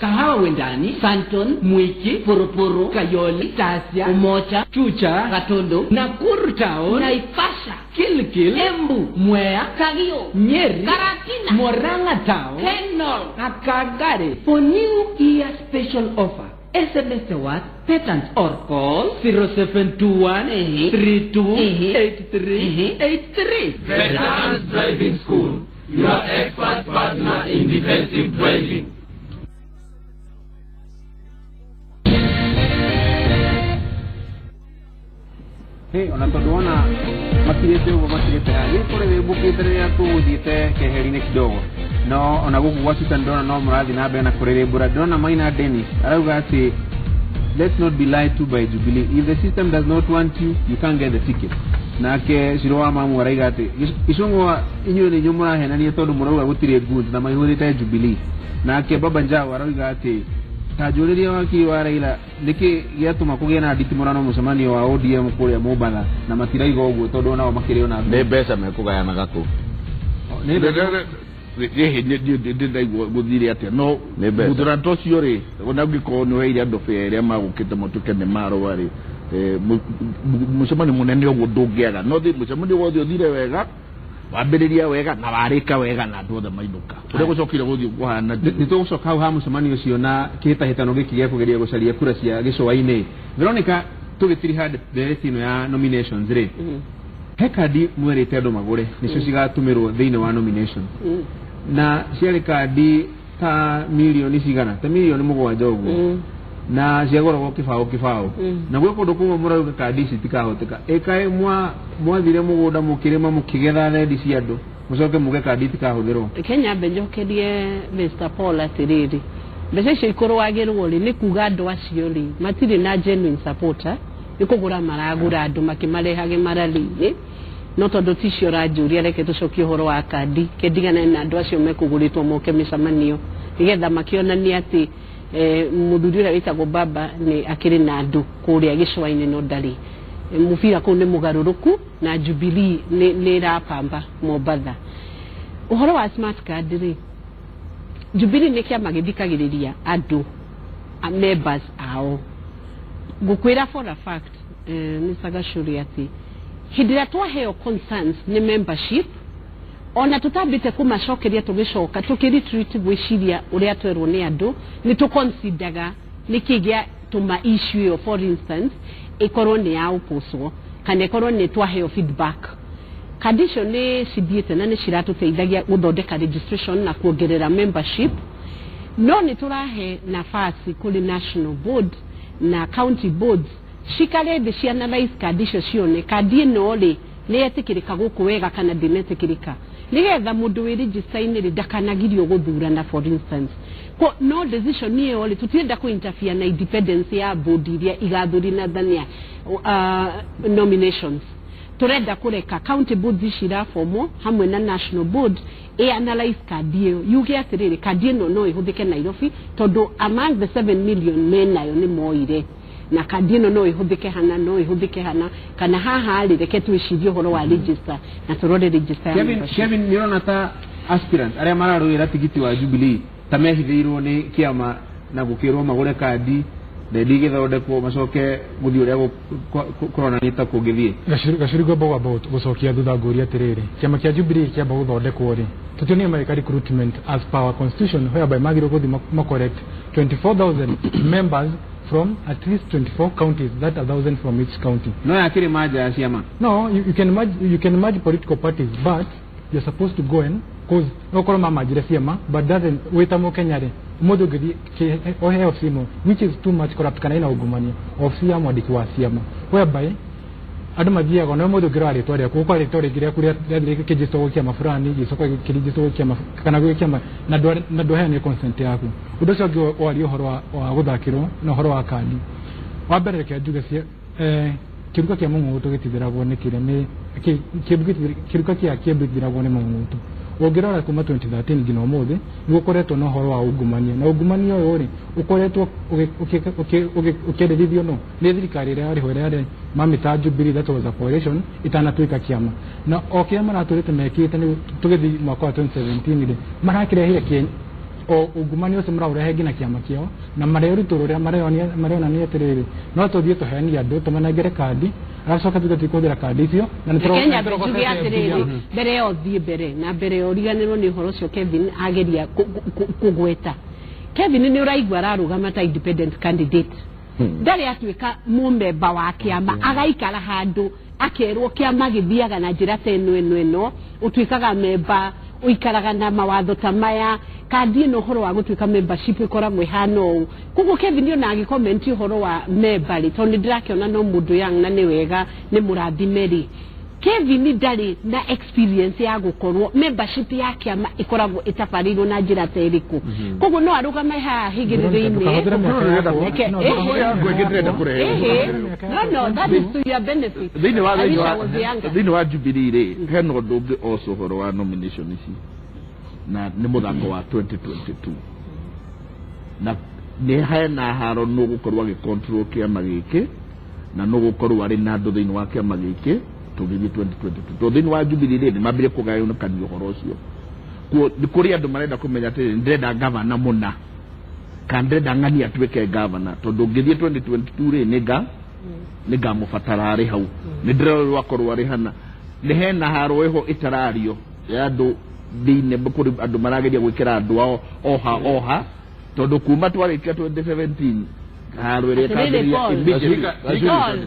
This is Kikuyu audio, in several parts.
Kahawa Wendani, Santon, Mwiki, Purupuru, Kayole, Tasia, Umoja, Chucha, Gatundu, Nakuru Town, Naivasha, Kilkil, Embu, Mwea, Kagio, Nyeri, Karatina, Murang'a Town, Kenol, Akagare. For New Year special offer, SMS the word patterns or call 0721 32 83 83. Veterans Driving School, your expert partner in defensive driving. Hey, ona tondũ wona makirĩte ũguo makirĩte haha nĩ kũrĩ wĩmbũkĩte rĩrĩa tũgũthiĩte keheri-inĩ kidogo, no ona gũkũ gwa Chuka ndĩrona no mũrathiĩ na mbere na kũrĩrĩmbũra. Ndĩrona Maina Dennis arauga atĩ let's not be lied to by Jubilee. If the system does not want you, you can't get the ticket. Nake Ciro wa Mamu araiga atĩ Icũng'wa inyuĩ nĩ inyuĩ mũrahenania tondũ mũrauga gũtirĩ goons na maihũrĩte Jubilee. Nake Baba Njau arauga atĩ ta njũrĩrie wakiri wa Raila nĩkĩ gĩatũma kũgĩe na nditimũrano mũcemanio wa ODM kũrĩa Mombatha na matiraiga ũguo tondũ onao makĩrĩ ona Nĩ mbeca mekũgayanaga kũ. Nĩ mbeca. Ndĩraigua gũthire atĩa no Nĩ mbeca. Mũthurano ta ũcio rĩ, ona ũngĩkorwo nĩ ũheire andũ bĩa ĩrĩa magũkĩte matuĩke nĩ marũa rĩ, mũcemanio mũnene ũguo ndũngĩaga no mũcemanio wothe ũthire wega, wambĩrĩria wega na warĩka wega na andũ othe mainũka ũrĩa gũcokire gũthiĩ kũhana. Nĩ tũgũcoka hau ha mũcemanio ũcio na kĩhĩtahĩtano gĩkĩ gĩa kũgeria gũcaria kura cia gĩcũa-inĩ. Veronica, tũgĩtiriha ndereti ĩno ya nominations rĩ, he kandi mwerĩte andũ magũre nĩcio cigatũmĩrwo thĩinĩ wa nomination, na ciarĩ kandi ta mirioni cigana, ta mirioni 7 ũguo, na ciagũragwo kĩbaũ kĩbaũ, na gwĩ kũndũ kũmwe mũrauga kandi ici itikahũthĩka. Ĩkaĩ mwathire mũgũnda mũkĩrĩma mũkĩgetha thendi cia andũ, mũcoke muge kandi itikahũthĩrwo? Kenya mbe njokerie Mr Paul atĩrĩrĩ, mbeca icio ikũrũagĩrwo rĩ, nĩ kuga andũ acio rĩ matirĩ na genuine supporter, nĩ kũgũra maragũra andũ makĩmarehage marali-inĩ. No tondũ ticio ũranjũria, reke tũcokie ũhoro wa kandi kendigane na andũ acio mekũgũrĩtwo moke mĩcemanio nĩgetha makĩonanie atĩ mũthuri ũrĩa wĩtagwo Baba nĩ akĩrĩ na andũ kũrĩa gĩcũa-inĩ, no ndarĩ. Mũbira kũu nĩ mũgarũrũku na Jubilee nĩ ĩrapamba Mombatha. Ũhoro wa smart card rĩ, Jubilee nĩ kĩama gĩthikagĩrĩria andũ members ao. Ngũkwĩra for a fact, Mr. Gachuri, atĩ hĩndĩ ĩrĩa twaheo concerns nĩ membership, ona tũtambĩte kũmacokeria, tũgĩcoka tũkĩ-retreat gwĩciria ũrĩa twerwo nĩ andũ, nĩ tũconsideraga nĩkĩ gĩatũma issue ĩyo, for instance, ĩkorwo nĩ ya ũpũcwo kana ĩkorwo nĩ twaheo feedback. Kandi icio nĩ cithiĩte na nĩ ciratũteithagia gũthondeka registration na kuongerera membership, no nĩ tũrahe nafasi kũrĩ national board na county boards cikare thĩ cianalyze kandi icio, cione kandi ĩno rĩ nĩ yetĩkĩrĩka gũkũ wega kana ndĩnetĩkĩrĩka, nĩgetha mũndũ wĩ register-inĩ rĩ ndakanagirio gũthurana, for instance. Ko no decision ĩyo rĩ, tũtirenda kũ interfere na independence ya board iria igathurinathania nominations. Turenda kureka county boards ici irabomwo hamwe na national board ĩ analyze kandi ĩyo, yuge atĩrĩrĩ, kandi ĩno no ĩhũthĩke Nairobi tondũ among the 7 million menayo nĩ moire, na kandi ĩno no ĩhũthĩke hana, no ĩhũthĩke hana kana haha rĩ, reke twĩcirie ũhoro wa register na tũrore register ya Kevin, membership. Kevin, nĩ ũrona ta aspirant arĩa mararũĩra tigiti wa Jubilee ta mehithĩirwo nĩ kĩama na gũkĩrwo magũre kandi thendi igĩthondekwo macoke gũthiĩ ũrĩa kũronania ta kũngĩthiĩ? Gacuri, ngwamba gwamba gũcokia thutha ngũria atĩrĩrĩ, kĩama kĩa Jubilee kĩamba gũthondekwo rĩ, tũtionire magĩka recruitment as per our constitution, whereby magĩrĩirwo gũthiĩ ma collect 24,000 members from at least 24 counties, that 1,000 from each county. No yakĩrĩ manja ya ciama. No, you can merge political parties, but you're supposed to go and cause no korwo mamajire ciama, but doesn't wĩta mũkenya rĩ, ũmũthĩ ũngĩthiĩ ohe ofici ĩmwe which is too much corrupt kana ina ungumania, ofici ya mwandĩki wa ciama, whereby andũ mathiaga ona ũmũthĩ ũngĩrora rĩtwa rĩaku ũkora rĩtwa rĩngĩ rĩaku rĩathire rĩkĩnjĩstwo gwĩ kĩama fulani, gĩcoka kĩrinjĩstwo gwĩ kĩama kana gwĩ kĩama na ndwaheanire consent yaku. Ũndũ ũcio ũngĩ waria ũhoro wa gũthakĩrwo na ũhoro wa kandi, wa mbere reke njuge kĩruka kĩa mũng'ũng'ũ gĩtithiragwo nĩ kĩrĩa nĩ kĩruka kĩa kĩembu gĩtithiragwo nĩ mũng'ũng'ũ. Ũngĩrora kuma 2013 nginya ũmũthĩ, nĩ gũkoretwo na ũhoro wa ungumania, na ungumania ũyũ rĩ ũkoretwo ũkĩendithio no nĩ thirikari ĩrĩa yarĩ ho, ĩrĩa yarĩ mamĩta Jubilee, that was a coalition itanatuĩka kĩama, na o kĩrĩa maratũrĩte mekĩte nĩ tũgĩthiĩ mwaka wa 2017 rĩ marakĩrehire kĩ O ungumania ũcio mũraũrehe nginya kĩama kĩao na marerutũrũrĩra mareyonania atĩrĩrĩ, no tũthiĩ tũheanie andũ, tũmanengere kandi, aracoka tuge tũikũhũthĩra kandi icio na nĩ Kenya tũrogotete njuge atĩrĩrĩ, mbia. Mbere ya ũthiĩ mbere na mbere ya ũriganĩrwo nĩ ũhoro ũcio Kevin ageria kũgweta, Kevin nĩ ũraigua ararũgama ta independent candidate, ndarĩ atuĩka mũmemba wa kĩama, agaikara handũ akerwo kĩama gĩthiaga na njĩra ta ĩno ĩno ĩno, ũtuĩkaga memba, ũikaraga na mawatho ta maya, kandi ĩno, ũhoro wa gũtuĩka membership ĩkoragwo ĩhana ũũ. Koguo Kevin ona agĩcomment ũhoro wa memba rĩ, tondũ nĩ ndĩrakĩona no mũndũ young na nĩ wega, nĩ mũrathime rĩ, Kevin ndarĩ na experience ya gũkorwo membership ya kĩama ĩkoragwo ĩtabarĩirwo na njĩra ta ĩrĩkũ. Koguo no arũgame haha higĩrĩrĩ-inĩ. Ndũkahũthĩre mĩaka yakwa. Reke- No, eh, ndũkahũthĩre Ngũ ĩngĩ ndĩrenda kũrehe. Ehe. No, that is to your benefit. Thĩinĩ wa I wish thĩinĩ I was wa younger. Thĩinĩ wa Jubilee rĩ, hena ũndũ ũngĩ also, ũhoro wa nomination ici, na nĩ mũthako wa 2022, na nĩ hena haro nũ gũkorwo agĩcontrol kĩama gĩkĩ na nũ gũkorwo arĩ na andũ thĩinĩ wa kĩama gĩkĩ tũgĩthiĩ 2022, tondũ thĩinĩ wa Jubilee rĩ, nĩ mambire kũgayũkania ũhoro ũcio. Kuo nĩ kũrĩ andũ marenda kũmenya atĩrĩ, ndĩrenda gavana mũna kana ndĩrenda ng'ani atuĩke gavana, tondũ ngĩthiĩ 2022 rĩ, nĩ ngamũbatara arĩ hau, nĩ ndĩrerwo akorwo arĩ hana. Nĩ hena haro ĩho ĩtarario ya andũ thĩinĩ, kũrĩ andũ marageria gwĩkĩra andũ ao oha oha, tondũ kuma twarĩkia 2017 haro ĩrĩa Atĩrĩrĩ, ĩkambĩrĩria Paul. immediately. Paul.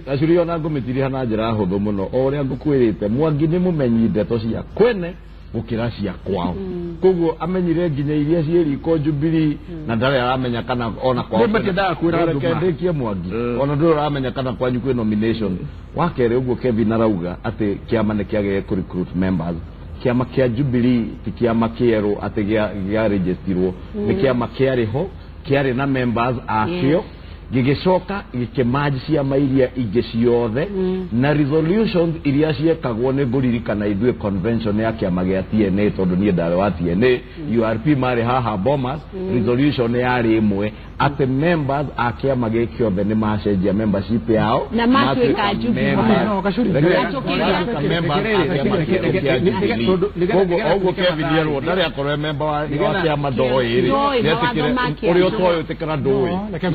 Gacuri, ona ngũmĩtiriha na njĩra hũthũ mũno, o ũrĩa ngũkwĩrĩte, Mwangi nĩ mũmenyi ndeto cia kwene gũkĩra cia kwao, koguo amenyire nginya iria ciĩ riko Jubilee na ndarĩ aramenya kana ona kwao. Nĩ matiendaga kwĩra andũ Reke ma. ndĩkie, Mwangi. Ona ndũrĩ ũramenya kana kwanyu kwĩ nomination. Wa kerĩ, ũguo Kevin arauga atĩ kĩama nĩ kĩagĩrĩire kũ recruit members, kĩama kĩa Jubilee ti kĩama kĩerũ atĩ gĩa registerirwo, nĩ kĩama kĩarĩ ho, kĩarĩ na members akĩo, gĩgĩcoka gĩkĩmanji ciama iria ingĩ ciothe na resolutions iria ciekagwo. Nĩ ngũririkana ithuĩ convention ya kĩama gĩa TNA, tondũ niĩ ndarĩ wa TNA, URP marĩ haha Bomas, resolution yarĩ ĩmwe atĩ members a kĩama gĩkĩ othe nĩ macenjia membership yao Na matuĩka Jubilee. members. No, Gacuri. Reke- Na tũkĩgĩa- matuĩka members a kĩama kĩerũ kĩa Jubilee. Koguo ũguo Kevin erwo ndarĩ akorwo e member wa kĩama ndoĩ rĩ, Ndoĩ mawatho ma kĩama. ũrĩa ũtoĩ ũtĩkĩra ndũĩ. No, reke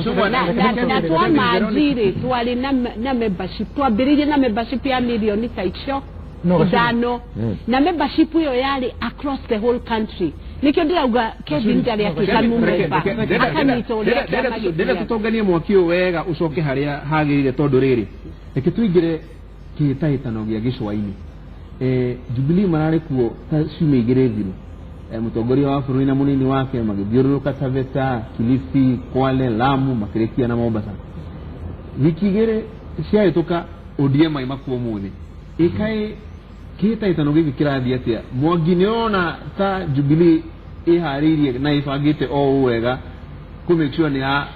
Na twamanjirĩ twarĩ na membership, twambĩrĩirie na membership ya mirioni ta icio No, Gacuri. ithano, na membership ĩyo yarĩ across the whole country. Nĩkĩo ndĩrauga Kevin ndarĩ atuĩka mũmemba akanyita ũrĩa kĩama Ndĩrenda gĩthiaga. Tũtonganie mwaki ũyũ wega, ũcoke harĩa hagĩrĩire, tondũ rĩrĩ, reke tũingĩre kĩhĩtahĩtano gĩa gĩcũa-inĩ. Jubilee mararĩ kuo ta ciumia 2 thiru, mũtongoria wa bũrũri na mũnini wake magĩthiũrũrũka Taveta, Kilifi, Kwale, Lamu, makĩrĩkia na Mombasa. Wiki 2 ciahĩtũka, ODM aima kuo ũmũthĩ. Ĩkaĩ kĩhĩtahĩtano gĩkĩ kĩrathiĩ atĩa? Mwangi, nĩ ũrona ta Jubilee ĩharĩirie na ĩbangĩte o ũũ wega kũ make sure nĩ ya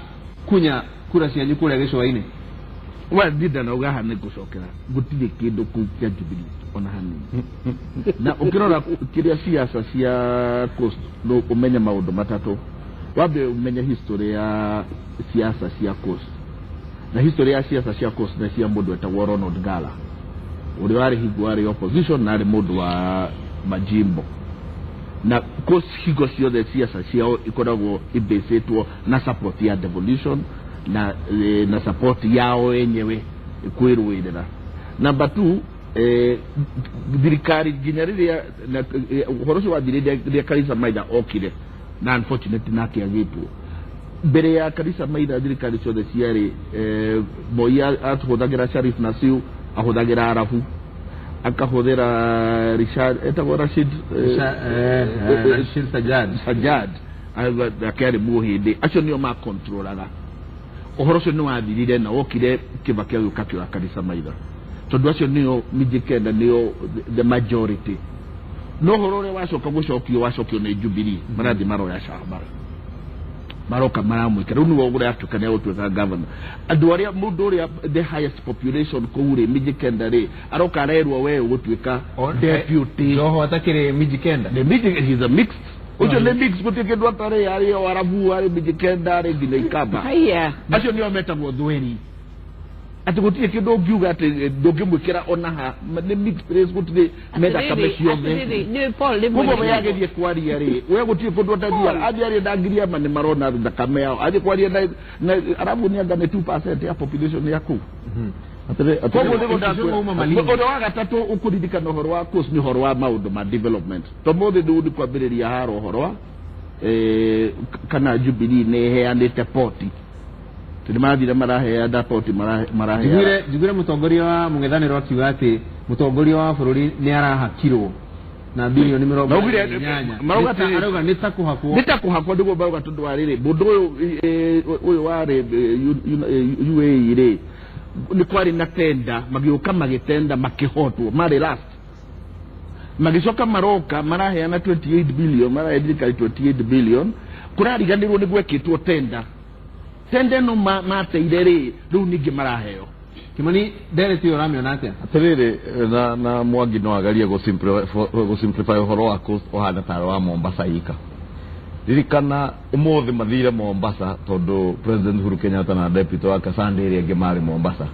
kunya kura cianyu kũrĩa gĩcũa-inĩ? We ndinda nauga haha nĩ ngũcokera, gũtirĩ kĩndũ kũu kĩa Jubilee ona hanini. Na ũkĩrora kĩrĩa siasa cia Coast, no ũmenye maũndũ matatũ. Wambe ũmenye history ya siasa cia Coast, na history ya siasa cia Coast nĩ cia mũndũ etagwo Ronald Ngala, ũrĩa warĩ hingo warĩ opposition na arĩ mũndũ wa majimbo. Na Coast hingo ciothe siasa ciao ikoragwo ibĩcĩtwo na support ya devolution na support yao enyewe kwĩrũĩrĩra. Number two, thirikari nginya rĩrĩa ũhoro ũcio wathire, rĩrĩa Karisa Maitha okire, na unfortunately nake agĩtwo mbere ya Karisa Maitha, thirikari ciothe ciarĩ Moi ahũthagĩra Sharif Nasiu, ahũthagĩra Arabu, akahũthĩra Richard etagwo Rashid Rashid Sajad. Sajad ake arĩ Mũhĩndĩ. Acio nĩo makontrolaga ũhoro ũcio. Nĩ wathirire na wokire Kibaki agĩũka kĩoya Karisa Maitha, tondũ acio nĩo Mijikenda, nĩo the majority. No ũhoro ũrĩa wacoka gũcokio, wacokio nĩ Jubilee, marathiĩ maroya camba, maroka maramwĩka rĩu nĩwe ũratuĩka nĩ agũtuĩka governor. Andũ arĩa mũndũ ũrĩa the highest population kũu rĩ, Mijikenda rĩ, aroka arerwo we ũgũtuĩka deputy. Joho atakĩrĩ Mijikenda? Nĩ Miji, he's a mixed, ũcio nĩ mixed, gũtirĩ kĩndũ atarĩ, arĩ o Arabu, arĩ Mijikenda, arĩ nginya Ikamba. Haya. Acio nĩo metagwo thweri. Atĩ gũtirĩ kĩndũ ũngiuga atĩ ndũngĩmwĩkĩra ona ha nĩ mixed race, gũtirĩ methakame ciothe. Atĩrĩrĩ, nĩ Paul rĩmwe Koguo we agerie kwaria rĩ, we gũtirĩ kũndũ atathiaga. Athiĩ arie na Ngiriama nĩ marona thakame yao, athiĩ kwaria na Arabu nĩ anga nĩ 2% ya population ya kũu. Koguo nĩguo ndakwĩra. Uma Malindi. Ũndũ wa gatatũ ũkũririkana ũhoro wa coast nĩ ũhoro wa maũndũ ma development. Tomũthĩ rĩu nĩ kwambĩrĩria haro ũhoro wa kana Jubilee nĩ ĩheanĩte poti, tondũ marathire maraheana poti maraheana. Njiguire mũtongoria wa mũng'ethanĩro akiuga atĩ mũtongoria wa bũrũri nĩ arahakirwo na bilioni mĩrongo 88. Marauga Arauga nĩ ta kũhakwo. Nĩ ta kũhakwo nĩguo marauga, tondũ wa rĩrĩ, mũndũ ũyũ warĩ UAE rĩ, nĩ kwarĩ na tenda, magĩũka magĩtenda, makĩhotwo, marĩ last, magĩcoka maroka maraheana 28 billion, marahe thirikari 28 billion. Kũrariganĩrwo nĩ gwekĩtwo tenda, tenda ĩno mateire rĩ, rĩu ningĩ maraheo. Kimani, ndereti ĩyo ũramĩona atĩa? Atiriri, na Mwangi no agerie gũ simplify ũhoro wa coast ũhana tarĩ wa Mombasa ika. Ririkana ũmũthĩ mathire Mombasa tondũ President Uhuru Kenyatta na deputy wake Sunday ĩrĩa ĩngĩ marĩ Mombasa,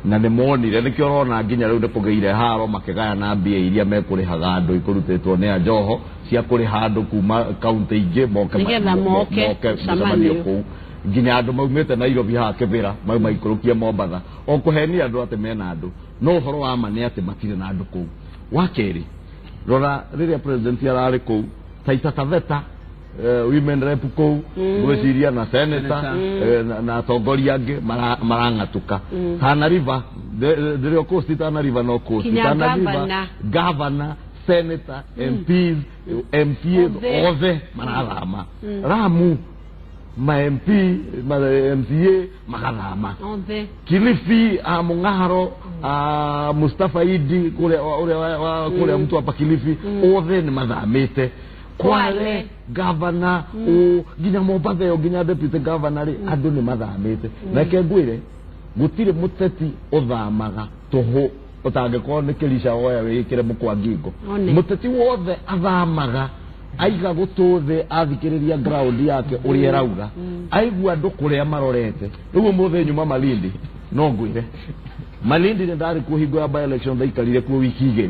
na nĩ monire nĩkĩo ũrona nginya rĩu nĩ kũgĩire haro makĩgayana mbia iria mekũrĩhaga andũ ikũrutĩtwo nĩ Ajoho cia kũrĩha andũ kuma kaunti ingĩ moke Nĩgetha moke moke mũcemanio. Mũcemanio kũu, nginya andũ maumĩte Nairobi haha Kĩbĩra mau maikũrũkie Mombatha o kũhenia andũ atĩ mena andũ, no ũhoro wa ma nĩ atĩ matirĩ na andũ kũu. Wa kerĩ, rora rĩrĩa president ararĩ kũu Taita Taveta, women rep kũu ngwĩciria na senator na atongoria angĩ marang'atũka. Tana River ndĩrĩ o coast, Tana River no coast. Kinya Tana River, governor. Governor, senator, MPs, MCAs. Othe. Othe marathama. Ramu ma MP, ma MCA magathama. Othe. Kilifi, a Mung'aro, a Mustafa Idi kũrĩa ũrĩa kũrĩa mtu hapa Kilifi, othe nĩ mathamĩte. Kwale, Kwale. Governor o nginya Mombatha ĩyo, nginya deputy governor rĩ, andũ nĩ mathamĩte. Reke ngwĩre, gũtirĩ mũteti ũthamaga tũhũ ũtangĩkorwo nĩ kĩrica woya wĩĩkĩre mũkwa ngingo. One. Mũteti wothe athamaga aiga gũtũ thĩ, athikĩrĩria ground yake ũrĩa ĩrauga, aigua andũ kũrĩa marorete. Rĩu ũmũthĩ nyuma Malindi, no ngwĩre Malindi nĩ ndarĩ kuo hingo ya by election, ndaikarire kuo wiki 2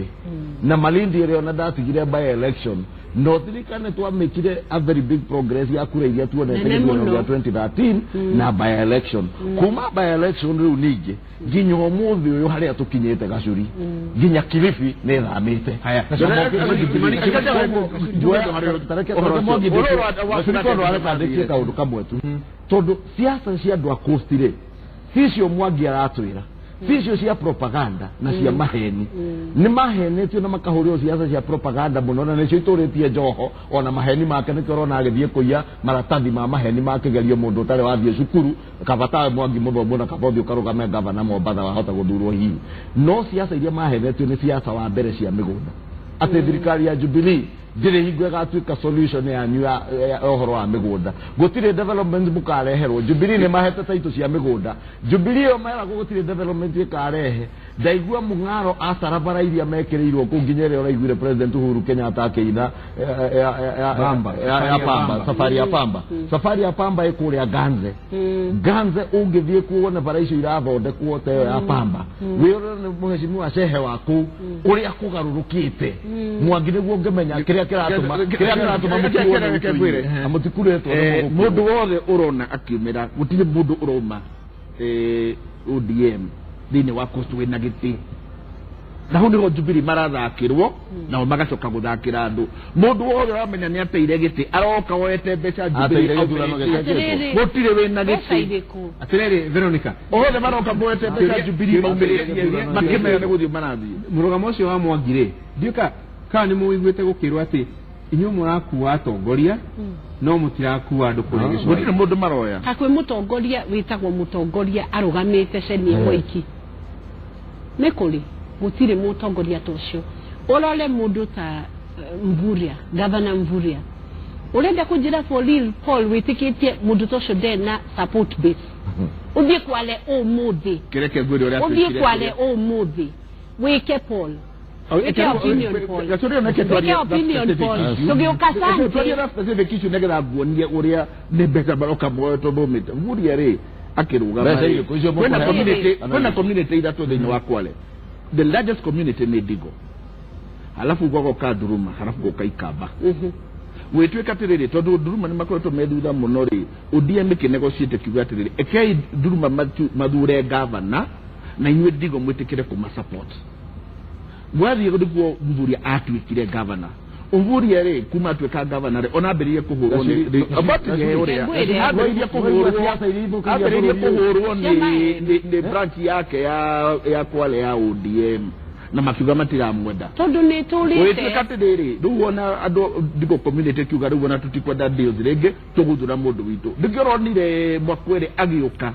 na Malindi ĩrĩa ona ndatigire by election, no tirikane twamĩkire a very big progress ya kura iria tuonete Nene gĩthurano mũno. gĩa 2013 na by election. Kuma by election rĩu ningĩ nginya ũmũthĩ ũyũ harĩa tũkinyĩte gacuri, nginya Kilifi nĩ ĩthamĩte. Haya. Ndĩkie kaũndũ kamwe tu, tondũ siasa cia andũ a coast rĩ, cicio Mwangi aratwĩra cicio cia propaganda na cia maheni, nĩ mahenetio na makahũrĩrwo siasa cia propaganda mũno, na nĩcio itũrĩtie Njoho ona maheni make. Nĩkĩo ũrona agĩthiĩ kũiya maratathi ma maheni ma kĩgerio, mũndũ ũtarĩ wathiĩ cukuru. Kabatawe Mwangi mũthomo na kaba ũthiĩ ũkarũgame gavana Mombatha, wahota gũthurwo hihi. No siasa iria mahenetio nĩ siasa wa mbere cia mĩgũnda, atĩ thirikari ya Jubilee ndĩrĩ hingo ĩgatuĩka solution yanyu ya ũhoro wa mĩgũnda, gũtirĩ development mũkareherwo. Jubilee nĩ mahete taitũ cia mĩgũnda. Jubilee ĩyo meragwo gũtirĩ development ĩkarehe. Ndaigua Mũng'aro acarabara iria mekĩrĩirwo kũu, nginya ĩrĩa ũraiguire President Uhuru Kenyatta akĩina Pamba. ya pamba, safari ya pamba. Safari ya pamba ĩkũrĩa Ganze. Ganze ũngĩthiĩ kuo wone bara icio irathondekwo ta ĩyo ya pamba, wĩrore nĩ mũhecimiwa cehe wa kũu ũrĩa kũgarũrũkĩte. Mwangi, nĩguo ũngĩmenya kĩrĩa kĩratũma mũkuo nĩ Reke ngwĩre. na mũtikurĩtwo. Mũndũ wothe ũrona akiumĩra, gũtirĩ mũndũ ũrauma ODM thĩinĩ wa coast wĩna gĩtĩ, na hau nĩho Jubilee marathakĩrwo, nao magacoka gũthakĩra andũ. Mũndũ wothe ũramenya nĩ ateire gĩtĩ aroka woete mbeca Jubilee Ateire gĩthurano aumĩrĩtie. Atĩrĩrĩ. Gũtirĩ wĩna Mbeca gĩtĩ. irĩkũ? Atĩrĩrĩ Veronica, Othe maroka moete mbeca Jubilee maumĩrĩtie, makĩmenya nĩ gũthiĩ marathiĩ. Mũrũgamo ũcio wa Mwangi rĩ, ndiũka kana nĩ mũiguĩte gũkĩrwo atĩ inyuĩ mũrakua atongoria no mũtirakua andũ kũrĩa Gũtirĩ gĩcũa-inĩ. mũndũ maroya. Hakuhĩ mũtongoria wĩtagwo mũtongoria arũgamĩte cenie Mwiki nĩ kũrĩ, gũtirĩ mũtongoria ta ũcio. Ũrore mũndũ ta Mvurya, Gavana Mvurya, ũrenda kũnjĩra for real, Paul, wĩtĩkĩtie mũndũ ta ũcio ndena support base? Ũthiĩ Kwale ũmũthĩ. Kĩreke ngwĩre ũrĩa Ũthiĩ twĩkire. Kwale ũmũthĩ wĩke Paul. Wĩke opinion poll. Wĩke opinion poll. Tũgĩũka twarie Sunday. na specific issue nĩgetha nguonie ũrĩa nĩ mbeca maroka moetwo maumĩte Mvurya rĩ. Akĩrũgama Mbeca rĩ, irĩkũ icio kwĩna mũkũhe? community, kwĩna community ithatũ thĩinĩ wa Kwale. The largest community nĩ Ndigo, halafu gwagoka Nduruma, halafu goka Ikamba. Gwĩtuĩka atĩrĩrĩ, tondũ Nduruma nĩ makoretwo me thutha mũno rĩ, ODM ĩkĩnegotiate kiuga atĩrĩrĩ, ekei Nduruma mathure gavana na inyuĩ Ndigo mwĩtĩkĩre kũma support. Gwathiĩ nĩguo Mvurya atuĩkire gavana. Mvurya rĩ, kuma atuĩka gavana rĩ, ona ambĩrĩirie kũhũrwo nĩ ambatirie ũrĩa Ngwĩre. ambĩrĩirie kũhũrwo, Siasa iria ithũkagia ambĩrĩirie bũrũri ũyũ. kũhũrwo nĩ branch yake ya Kwale ya ODM, na makiuga matiramwenda. Tondũ nĩ Gwĩtuĩka tũrĩte. Atĩrĩrĩ, rĩu ona andũ Ndigo community kiuga rĩu ona tũtikwenda deals rĩngĩ, tũgũthura mũndũ witũ. Nĩkĩo ũronire Mwakwere agĩũka,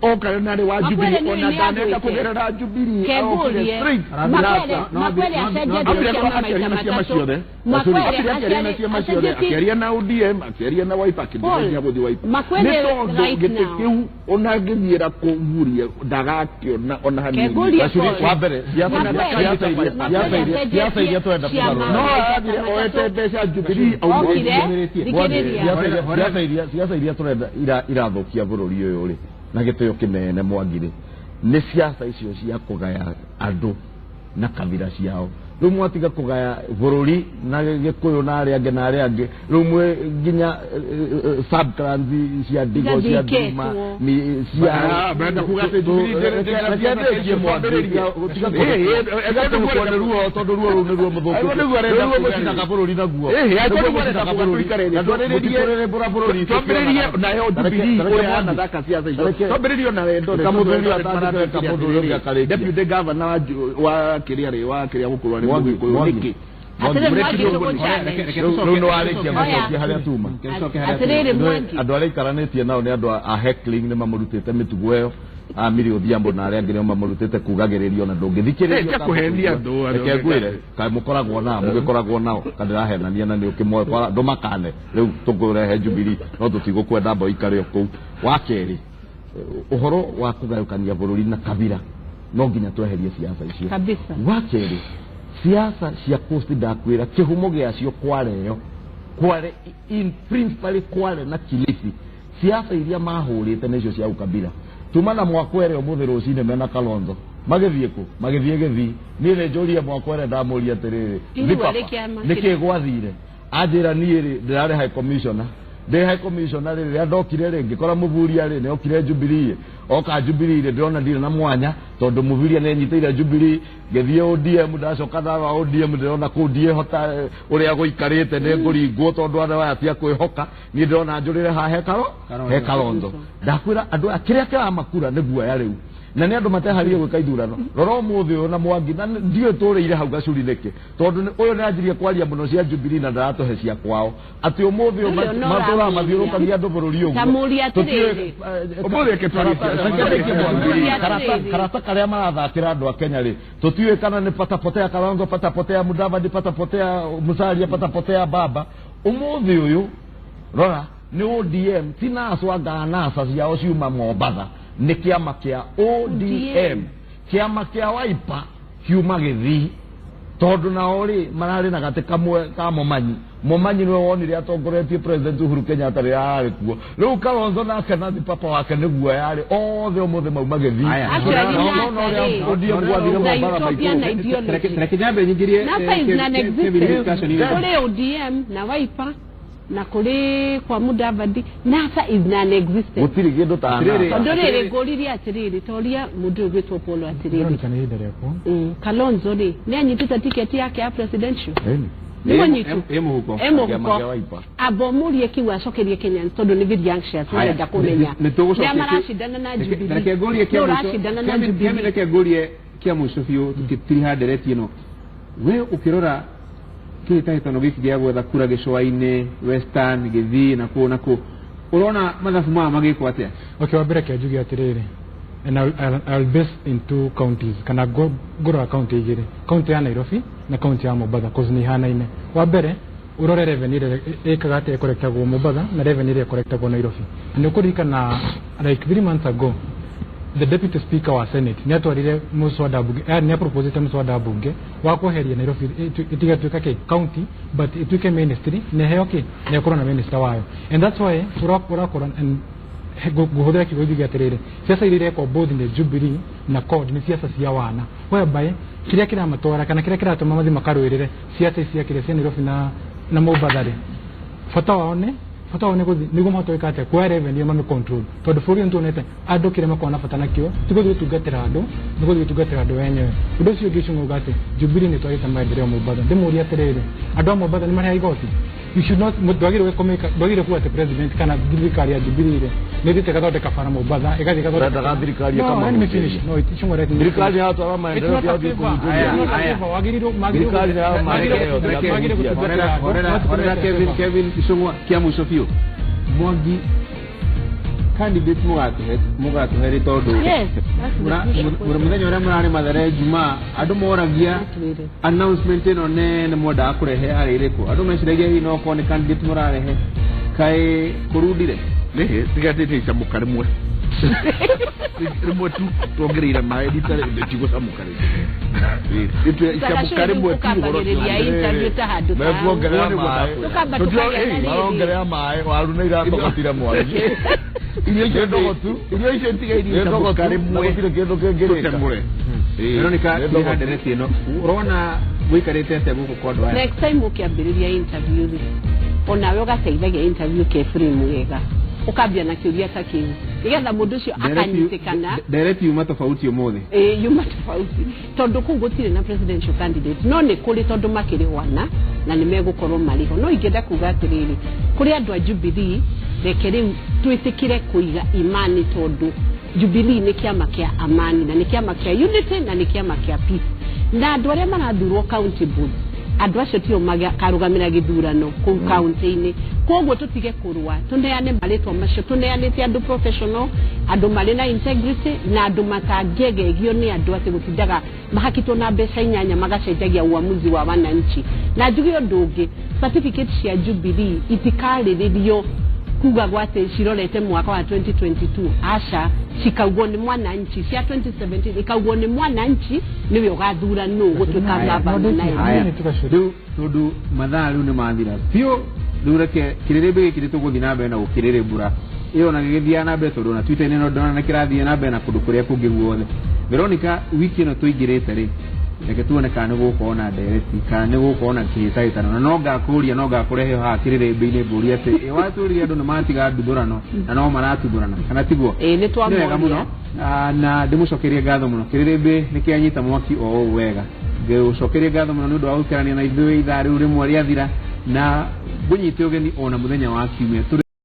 oka narĩ wa Mwakwere Jubilee, nĩ ona nĩ ndanenda agwĩte. kũgerera Jubilee, Kengũrie. okire straight. Makwere No, Makwere no, acenjetie Ambire ciama akĩaria maita na ciama matatũ. ciothe. Makwere Ambire akĩaria na ciama ciothe, acenjetie. akĩaria na ODM, akĩaria na Wiper, akĩndigania gũthiĩ Wiper. Makwere Nĩ tondũ right gĩtĩ now. kĩu ona angĩthiĩra kũvuria ndagakĩona ona hanini. Kengũrie Gacuri, Paul. wa mbere, siasa Makwere- siasa iria twenda ciama kũgarũra. No maita arathire matatũ. oete mbeca Jubilee. Okire, thikĩrĩria. Siasa iria tũrenda irathũkia bũrũri ũyũ rĩ, na gĩtĩo kĩnene Mwangirĩ, nĩ siasa icio cia kũgaya andũ na kabira ciao. Rĩu mwatiga kũgaya bũrũri na Gĩkũyũ na arĩa angĩ na arĩa angĩ, rĩu mwĩ nginya sub clans cia Ndigo, cia Nduma, ni cia Ah, mrenda kuga atĩ Jubilee ndĩrĩ na Reke ndĩkie, Mwangi. Tiga kũrũkwo nĩ ruo, tondũ ruo rũu nĩruo mũthũkĩte. Aigua nĩguo arenda Rĩu ruo kuga. mũcinaga bũrũri naguo. Ĩhĩ, aigua Nĩguo nĩguo arenda mũcinaga kuga bũrũri. tũikare thĩ, Na mũtitũrĩrĩmbũra bũrũri. Twambĩrĩrie nayo Jubilee Reke ũrĩa Mwangi. anathaka siasa icio. Reke- Twambĩrĩrie na wendo. Reka mũthuri ũyũ atangĩke, reka mũndũ ũrĩa ũngĩ akarĩkia. Deputy governor wa kĩrĩa rĩ, wa kĩrĩa gũkũrwo arĩ Mwangi, Mũgĩkũyũ Mwangi. nĩkĩ? Atĩrĩ, Mwangi, Mũrekire ũguo tũgũ nĩkĩ? challenge. Rĩu nĩ warĩkia Oya. gũcokia harĩa tuma. Atĩrĩrĩ, Mwangi. Andũ arĩa aikaranĩtie nao nĩ andũ a heckling, nĩ mamũrutĩte mĩtugo ĩyo. Amiri Odhiambo na arĩa angĩ nĩo mamũrutĩte kugagĩrĩrio na ndũngĩthikĩrĩrio. Eh, tia kũhenia andũ, Reke ngwĩre, kaĩ mũkoragwo nao, mũgĩkoragwo nao kandĩrahenania na nĩ ũkĩmoe ndũmakane. Rĩu tũkũrehe Jubilee no tũtigũkwenda mbo ikare o kũu. Wa kerĩ, ũhoro wa kũgayũkania bũrũri na kabira, no nginya tweherie siasa icio. Kabisa. Wa kerĩ, siasa cia Coast, ndakwĩra kĩhumo gĩacio Kwale ĩyo, Kwale in principally, Kwale na Kilifi, siasa iria mahũrĩte nĩcio cia ukabila. Tuma na Mwakwere ũmũthĩ rũcinĩ mena Kalonzo magĩthiĩ kũ? Magĩthiĩ Gĩthii. Niĩ nĩ njũrie Mwakwere, ndamũria atĩrĩrĩ, Irua "Thipapa, rĩ kĩama nĩkĩ gwathire?" Anjĩra, niĩ rĩ, ndĩrarĩ high commissioner, ndĩ high commissioner rĩ, rĩrĩa ndokire rĩ, ngĩkora Mũburia rĩ, nĩ okire Jubilee. Oka Jubilee rĩ, ndĩrona ndirĩ na mwanya tondũ Mũburia nĩ anyitĩire Jubilee. Ngĩthiĩ ODM, ndacoka ndarora ODM, ndĩrona kũu ndiĩhota, ũrĩa gũikarĩte nĩ ngũringwo tondũ andũ aya ti a kwĩhoka. Niĩ ndĩrona njũrĩre haha he Kalonzo. Ndakwĩra andũ aya kĩrĩa kĩramakura nĩ guoya rĩu, na nĩ andũ mateharĩrie gwĩka ithurano. Rora ũmũthĩ ũyũ na Mwangi, na ndiũĩ tũrĩire hau gacuri nĩkĩ, tondũ ũyũ nĩ anjirie kwaria mũno cia Jubilee na ndaratũhe cia kwao, atĩ ũmũthĩ ũyũ Ũyũ no matũraga ũramũria. mathiũrũrũkagia andũ bũrũri ũguo. Ta mũũrie atĩrĩrĩ. Ũmũthĩ reke twarie ciaca. Reke ndĩkie, Mwangi. Mũũrie atĩrĩrĩ. Karata karĩa marathakĩra andũ a Kenya rĩ, tũtiũĩ kana nĩ patapotea Kalonzo, patapotea Mudavadi, patapotea Musalia, patapotea baba. Ũmũthĩ ũyũ rora nĩ ODM, ti NASA, anga NASA ciao ciuma Mombatha, nĩ kĩama kĩa ODM. Kĩama kĩa Wiper kiuma Gĩthii, tondũ nao rĩ, mararĩ na gatĩ kamwe ka Momanyi. Momanyi nĩwe wonire atongoretie President Uhuru Kenyatta rĩrĩa ararĩ kuo. Rĩu Kalonzo nake na papa wake nĩ guoya rĩ, othe ũmũthĩ mauma Gĩthii. Aya. Acio Na angĩ ũkona ũrĩa NASA rĩ, ODM gwathire na Mombatha utopian maitũ. ideology. Reke nyambe nyingĩrie NASA is non-existent. discussion ĩno. Kũrĩ ODM na Wiper na kũrĩ kwa Mudavadi, NASA is non-existent. Gũtirĩ kĩndũ ta Atĩrĩrĩ. NASA. Tondũ rĩrĩ, ngũririe atĩrĩrĩ, toria mũndũ ũyũ gwĩtwo Paul atĩrĩrĩ, Veronica, nĩ ihinda rĩakwa. Kalonzo rĩ, nĩ anyitĩte tiketi yake ya presidential? Ĩni. Nĩ mũnyitu? Ĩ mũhuko. E mũhuko. Kĩama kĩa Wiper. Amba ũmũrie kiu acokerie Kenyans, tondũ nĩ very anxious, Haya, nĩarenda kũmenya nĩ tũgũcokia nĩa maracindana na Jubilee. Reke ngũrie Nũ kĩa mũico. ũracindana na Kevin, Jubilee? reke ngũrie kĩa mũico biũ tũkĩtiriha ndereti ĩno. We ũkĩrora kĩhĩtahĩtano gĩkĩ gĩa gwetha kura gĩcũa-inĩ, Western, Gĩthii na kũ na kũ, ũrona mathabu maya magĩkwo atĩa? Okay, wa mbere kĩa njuge atĩrĩrĩ, and I'll base in two counties, kana ngũrora county igĩrĩ, county ya Nairobi na county ya Mombatha, cause nĩ ihanaine. Wa mbere, ũrore revenue ĩrĩa ĩkaga atĩa ĩkorektagwo Mombatha na revenue ĩrĩa ĩkorektagwo Nairobi. Na nĩ ũkũririkana like 3 months ago, the deputy speaker wa Senate nĩ atwarire mũswada bunge, nĩ aproposite mũswada bunge wa kweheria Nairobi ĩtigatuĩka kĩ county but ĩtuĩke ministry na ĩheo kĩ na ĩkorwo na minister wayo. And that's why ũrakora and Ngũhũthĩra kiugo njuge atĩrĩrĩ, ciaca iria irekwo both nĩ Jubilee na CORD nĩ ciaca cia wana, whereby kĩrĩa kĩramatwara kana kĩrĩa kĩratũma mathiĩ makarũĩrĩre ciaca ici cia kĩrĩa cia Nairobi na Mombatha rĩ, bata wao nĩ gũthiĩ nĩguo mahote gwĩka atĩa, kuoya revenue mami control, tondũ bũrũri ũyũ nĩtuonete andũ kĩrĩa makoragwo na bata nakĩo ti gũthiĩ gũtungatĩra andũ, nĩ gũthiĩ gũtungatĩra andũ wenyewe. Ũndũ ũcio ũngĩ ũcio ngauga atĩ Jubilee nĩ twarĩte maendeleo Mombatha. Ndĩmũrie atĩrĩrĩ, andũ a Mombatha nĩ marĩhaga igoti? You should not, ndwagĩrĩirwo kũmĩka, ndwagĩrĩirwo kuga atĩ president kana thirikari ya Jubilee rĩ nĩ ĩthiĩte ĩgathondeka bara Mombatha, ĩgathiĩ ĩgathondeka. Ũrendaga thirikari No, let me finish. ĩkamahunjĩria. No, it's let me Thirikari yatwara maendeleo yathiĩ kũhunjĩria. Thirikari ya maendeleo Magĩrĩirwo gũtungatĩra andũ, Horera, no ti horera. kũmeta Kevin favor. Kevin Icũng'wa, kĩa mũico biũ, Mwangi, candidate mũgatũhe rĩ? Tondũ Yes, that's the crucial question. mũthenya ũrĩa mũrarĩ Mathare Jumaa, andũ moragia Twĩre. announcement ĩno nene mwendaga kũrehe yarĩ ĩrĩkũ? Andũ meciragia hihi no korwo nĩ candidate mũrarehe, kaĩ kũrundire? Nĩhĩ tigatĩte icamũka rĩmwe rĩmwe tu, tuongereire maĩ rita rĩtigũcamũka rĩngĩ, icamũka rĩmwe tu ũhoro ũcio. Ũkambagĩrĩria interview ta handũ ta hau. Mekuongerera maĩ. Tũkamba Tũtio- tũkagĩa na rĩrĩ. Marongerera maĩ, waru nĩ iratogotire, Mwangi. Irio icio Nĩ ndogotu. Irio icio ntigairie Nĩ icamũka ndogotu, na rĩmwe gũtirĩ kĩndũ kĩngĩrĩka. tũteng'ũre. Veronica, Nĩ twĩ ndogotu. ndereti ĩno, ũrona gũikarĩte atĩa gũkũ kwa andũ aya? Next time ũkĩambĩrĩria interview rĩ, onawe ũgateithagia interview ke frame wega, ũkambia na kĩũria ta kĩu nĩgetha mũndũ ũcio akanyitĩkana. Ndereti yuma tofauti ũmũthĩ. Ĩ, yuma tofauti tondũ kũu gũtirĩ na presidential candidate, no nĩ kũrĩ tondũ makĩrĩ wana na nĩ megũkorwo marĩ ho. No ingĩenda kuga atĩrĩrĩ, kũrĩ andũ a Jubilee, reke rĩu twĩtĩkĩre kũiga imani, tondũ Jubilee nĩ kĩama kĩa amani na nĩ kĩama kĩa unity na nĩ kĩama kĩa peace, na andũ arĩa marathurwo county boards, andũ acio tio makarũgamĩra gĩthurano kũu kaunti-inĩ. Koguo tũtige kũrũa, tũneane marĩtwa macio, tũneanĩte andũ professional, andũ marĩ na integrity na andũ matangĩegegio nĩ andũ atĩ gũtindaga mahakitwo na mbeca inyanya magacenjagia uamuzi wa wananchi. Na njuge ũndũ ũngĩ, certificate cia Jubilee itikarĩrĩrio kugagwo atĩ cirorete mwaka wa 2022, aca, cikaugwo nĩ mwananchi. Cia 2017 ikaugwo nĩ mwananchi, nĩwe ũgathura nũ gũtuĩka gavana nayo. Haya, rĩu tondũ mathaa rĩu nĩ mathira biũ, rĩu reke kĩrĩrĩmbĩ gĩkĩ nĩ tũgũthiĩ na mbere na gũkĩrĩrĩmbũra ĩyo na gĩgĩthiaga na mbere, tondũ na Twitter-inĩ no ndona nĩ kĩrathiĩ na mbere na kũndũ kũrĩa kũngĩ guothe. Veronica, wiki ĩno tũingĩrĩte rĩ, reke tuone kana nĩ gũgũkorwo na ndereti kana nĩ gũgũkorwo na kĩhĩtahĩtano, na no ngakũria, no ngakũrehe haha kĩrĩrĩmbĩ-inĩ ngũrie atĩ ĩ watũrire andũ nĩ matiga nduthũrano na no maratuthũrana, kana tiguo? Ĩĩ, nĩ Nĩ wega mũno. twamoria. Na ndĩmũcokerie ngatho mũno, kĩrĩrĩmbĩ nĩ kĩanyita mwaki o ũũ wega. Ngĩgũcokerie ngatho mũno nĩ ũndũ wa gũikarania na ithuĩ ithaa rĩu rĩmwe rĩathira, na ngũnyite ũgeni ona mũthenya wa kiumia. Tũrĩ